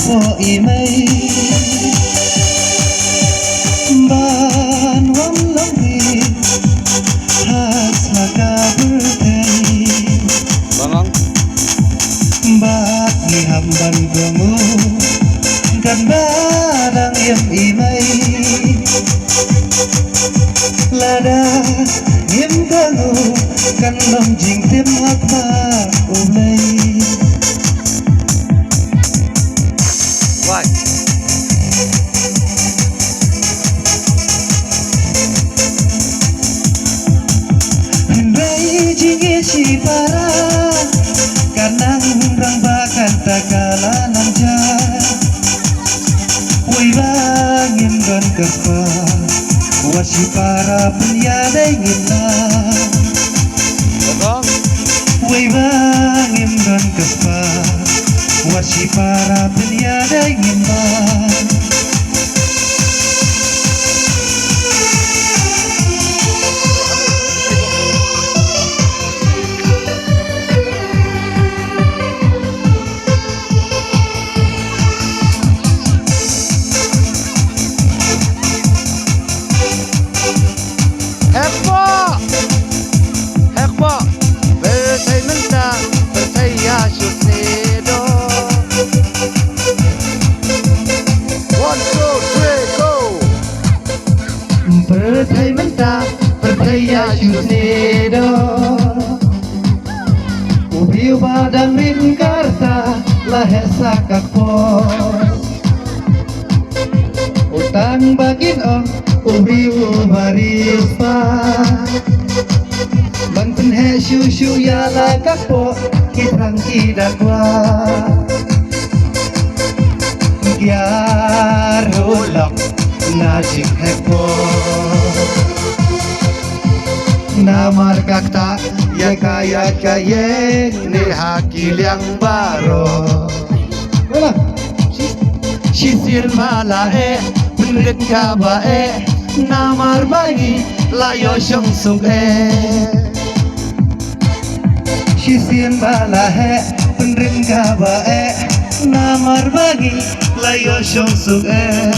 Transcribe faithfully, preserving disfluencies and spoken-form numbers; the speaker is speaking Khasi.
Poi mei ban wan long ri ha sma ka pyrthei. Bang bang. Ba ngi ham ban komu kan ba dang im i mei. Lada ngim komu kan long jingtim ha khmat U Blei. Wai. Hynrei jingïeit shipara ka nang rangbah kata ka la nang ja. Wei ba ngim don ka spah, wat shipara pynïadei ngim na. Wei ba ngim don ka spah, wat shipara pynïadei ngim na. Hekpoh! Hekpoh! Pyrthei mynta, pyrthei ïa shu sniew. One, two, three, go! Pyrthei mynta, pyrthei ïa shu sniew. U briew ba dang rit ka rta la heh sa ka por. U tang ba kin ong u briew uba riewspah. Ban pynheh shuh shuh ïa la ka kpoh ki thrang ki da kwah. Kiar u lok na jingheh kpoh. Namar ka ktah ïa ka ïaid ka ïeng ne ha ki liang baroh. Shisien ba la eh, pynrit kaba eh, namar ba ngi la ïoh shong suk eh. Shisien ba la heh, pynrit kaba eh, namar ba ngi la ïoh shong suk eh.